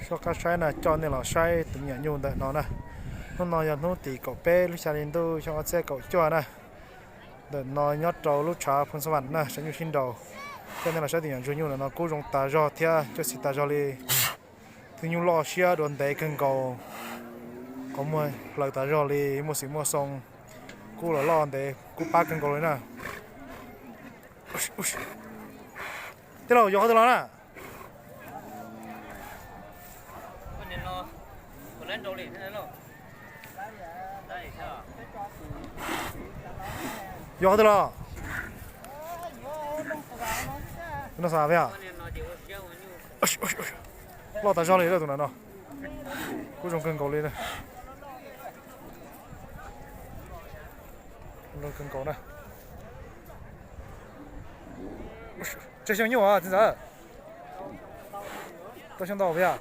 Soj qab saib na, coj nej los saib tus me nyuam nyuj ntawm no na. Hnub no yog hnub tim kaum peb lub xya hli ntuj xyoo ob txhiab kaum cuaj na. Ntawm no nyob rau lub tshav Phoos Xas Vas na, tshav nyuj sib nraus. Coj nej los saib tus me nyuam ntsuag nyuj ntawm no kub zoo tas zog thiab coj xim tas zog li. Tus nyuj loj siab dua ntev kawg nkaus, qhov muag hlaws tas zog li, muaj xim muaj xoo, kub los loj ntev, kub pab kawg nkaus li na. Tij laug, yog qhov twg los na? Yog qhov twg los? Loj tas zog li tus no no. Kub zoo kawg nkaus li. Kawg nkaus na. Tsawg xyoo nyuj txiv ntxawm? Tau xyoo ntau yom.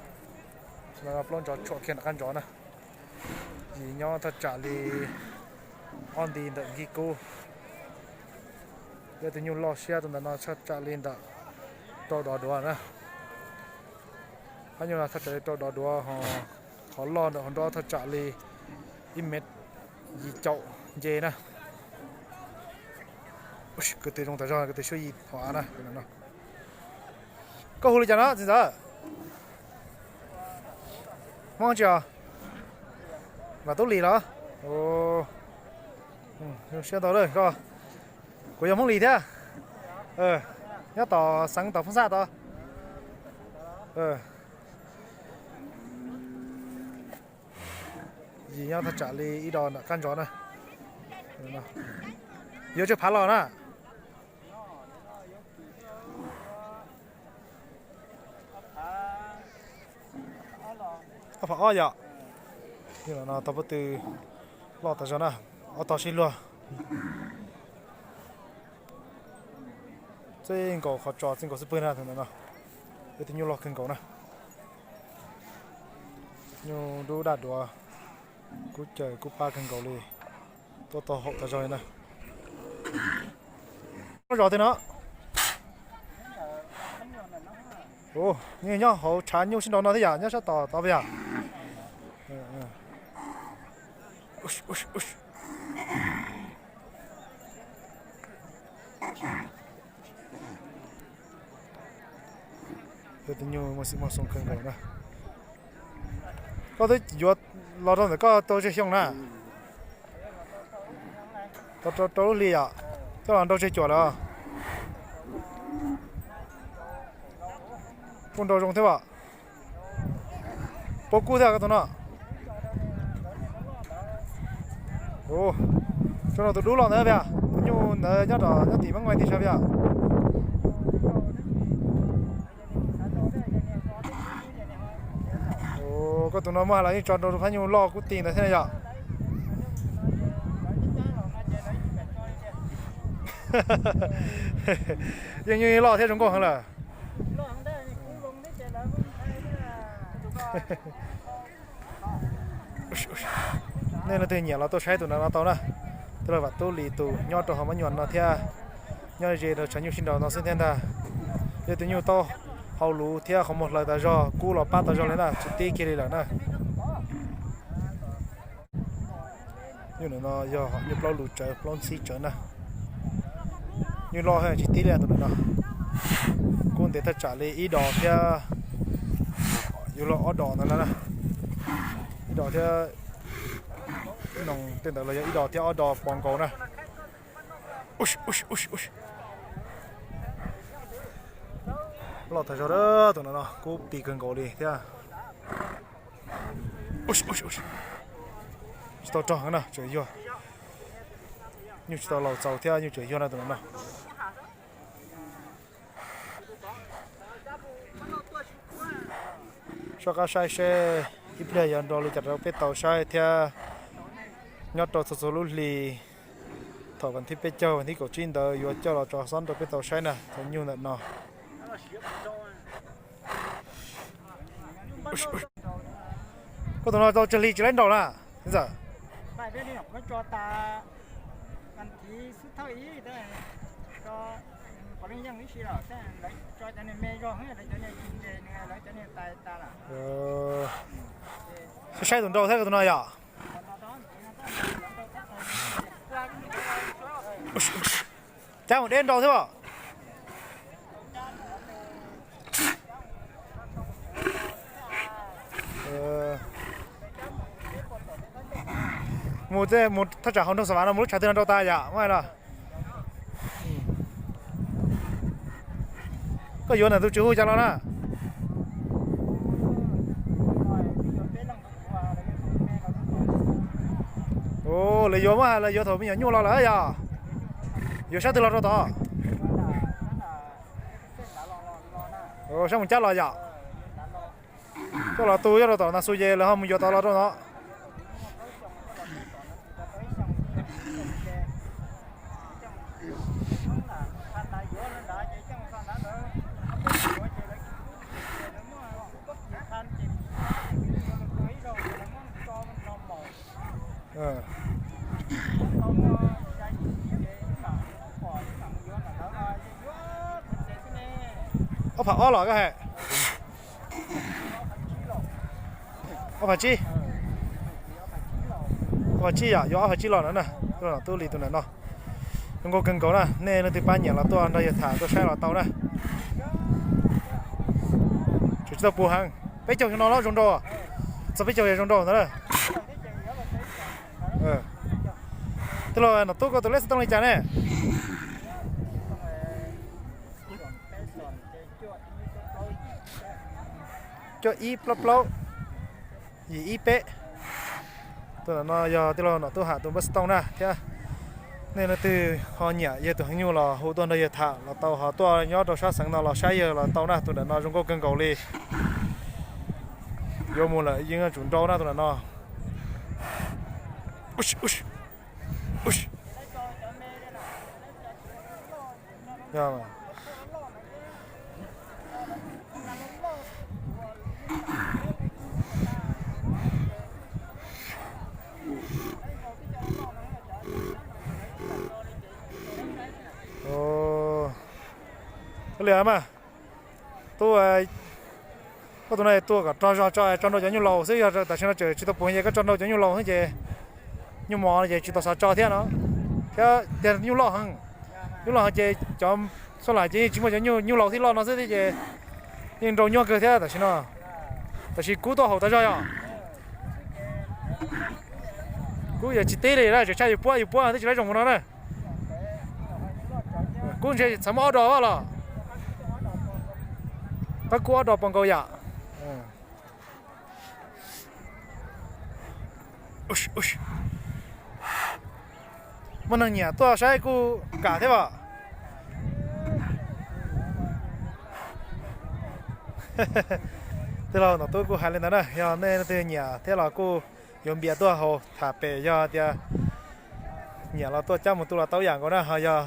Plaub ntsos tshuam kiag nram qab ntsos na. Yim nyob thaj tsam li ob nti ntawm nkig kub. Yog tus nyuj loj siab tus ntawm no thaj tsam li ntawm rau dov duav na. Phab nyuj no thaj tsam li rau dov duav, qhov loj ntawm hauv nrob thaj tsam li ib mev yim caum nce na. Kwv tw zoo tas zog, kwv tw suab yim hauv av na. Koj hu li cas no txiv ntxawm? Hmoob tsi os? Vam Tub Lis los? Zoo siab ntau koj. Kuv yog Hmoob Lis thiab. Nyob tom xeev tom Phoob Xaj tod. Yim nyob thaj tsam li ib do nram qab ntsos na. Yuav tsawg phav los na? Ob phav ob yom. Yog no tau pob tw loj tas zog na, ob tog sib luag. Txij nkaus qhov tsos txij nkaus xub pwg na tus ntawm no. Yog tus nyuj loj kawg nkaus na. Nyuj dub daj duav, kub caws kub pab kawg nkaus li. Tuaj tau haum tas zog li na. Lub zos twg no? Nyob hauv tshav nyuj sib nraus no thiab yom, nyob sab tom tod yom. Tus nyuj muaj xim muaj xoo kawg nkaus na. Koj twb yuav los rau ntawm koj tau tsawg xyoo na? Tau rau lub hli yom, coj los nrau tseg cuam lawm. Kuj nrau zoo thiab as. Puas kub thiab koj tus no? Tus no tus dub los ntawd tiag, tus nyuj ntawd nyob rau nyob tim Mab Nkuaij tim sab tiag. Koj tus no muaj hais los yeej tso rau phab nyuj loj kub ti ntawd thiab yom. Yeej nyuj loj thiab zoo nkauj heev lawm. Nej leej twg nyiam los tuaj saib tus no no tau na. Tij laug Vam Tub Lis tus nyob rau hauv Mab Nyuam no thiab, nyob ze rau tshav nyuj sib nraus no xwb thiab ntag. Yog tus nyuj tau hau luv thiab qhov muag hlaws tas zog, kub los pab tas zog li na, tsis tib kiag li lawm na. Nyuj no yog nyuj plaub lus tsawv plaub ntxhib tsawv na. Nyuj loj tsis tib li tus no. Kub ntev thaj tsam li ib dos thiab, yuav luag ob dos ntawd na. Ib dos thiab, tej ntawd los yog ib dos thiab ob dos pov nkaus na. Loj tas zog tus no no, kub pis kawg nkaus li thiab. Tsis tau rog na, tseem yuag. Nyuj tsis tau laus txaus thiab, nyuj tseem yuag na tus no no. Soj qab saib seb ib pliag yuav nrau li cas rau peb tau saib thiab. Nyob rau txhua txhua lub hli, thaum vas thib peb caug vas thib kaum tsib ntawd yuav coj los tso xob rau peb tau saib na, cov nyuj ntawm no. Koj tus no tau tsawg hli tsis laib nraus na, txiv ntxawm? Saib tus nrau thiab tus no yom. Cab mus deb nrau thiab os. Mus, mus thaj tsam hauv nroog Xa Vam no mus lub tshav twg no nrau tas yom, muaj hais los. Koj yuav ntawm tus tswv hu cas los na? Lawv yuav muab hais lawv yuav thaum me nyuam nyuj los lawm yog? Yuav sab twg los rau tod? Sab mus cab los yom? Coj los tu coj rau tom Nas Xus ces lawv ho mus yuav tod los rau no. Ob phav ob los koj hais? Ob phav tsib. Ob phav tsib yom, yuav ob phav tsib los na. Tub li tus ntawm no zoo nkauj kawg nkaus na, nej leej twg pab nyiam los tuaj nrog yawg tham tuaj saib los tau na. Tseem tsis tau puv heev, peb caug xyoo no los zoo nraug, txog peb caug zoo nraug ntawd na. Tij laug Nom Tub, koj tus lej xov tooj li cas ne? Cuaj ib plaub plaub yim ib peb. Tus ntawm no yog tij laug Nom Tub Ham tus npawb xov tooj na thiab. Nej leej twg ho nyiam yawg tus heev nyuj los hu tuaj nrog yawg tham los tau, ho tuaj nyob rau sab xeev no los saib yawg los tau na. Tus ntawm no zoo nkauj kawg nkaus li. Yuav mus lawm yeej yuav tsum nrau na tus ntawm no. Ua li mas, tub, koj tus no tuaj kom rog zog tso, tso nrau cov nyuj laus xwb, yog tam sim no tseem tsis tau puv ces koj tso nrau cov nyuj laus xwb ces nyuj mos no ces tsis tau xav tso thiab no. Thiab tias nyuj loj heev, nyuj loj heev ces cov xuab lais ces yeej tsis muaj cov nyuj laus thiab loj no xwb thiab ces yeej nrau nyuaj kawg thiab tam sim no. Tam sim kub tuaj haum tas zog yom. Kub yog tsis tib li, tseem tshaj yus puab, yus puab twb tsis lab zoo mus no na. Kub ntshe txhais muaj ob dos los. Qab kub ob dos pos nkaus yam. Muaj neeg nyiam tuaj saib kuj kam thiab as. Tij laug Nom Tub kuj hais li ntawd na, yog nej leej twg nyiam thiab los kuj yuav npias tuaj haus tham pem, yog tias nyiam los tuaj cab mus tu los tau ib yam nkaus na, ho yog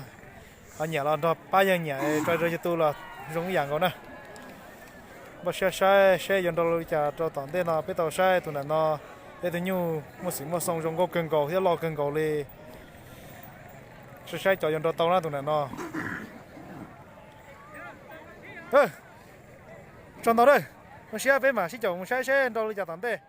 ho nyiam los nrog pab yawg nyiam tso rau yawg tu los zoo ib yam nkaus na. Npaj siab saib seb yuav nrau li cas rau tom ntej no, peb tau saib tus ntawm no, peb tus nyuj muaj xim muaj xoo zoo nkauj kawg nkaus thiab loj kawg nkaus li. Saib saib cov yuav nrau tau na tus ntawm no. Tsaug ntau na, zoo siab peb mam sib caum mus saib seb nrau li cas tom ntej.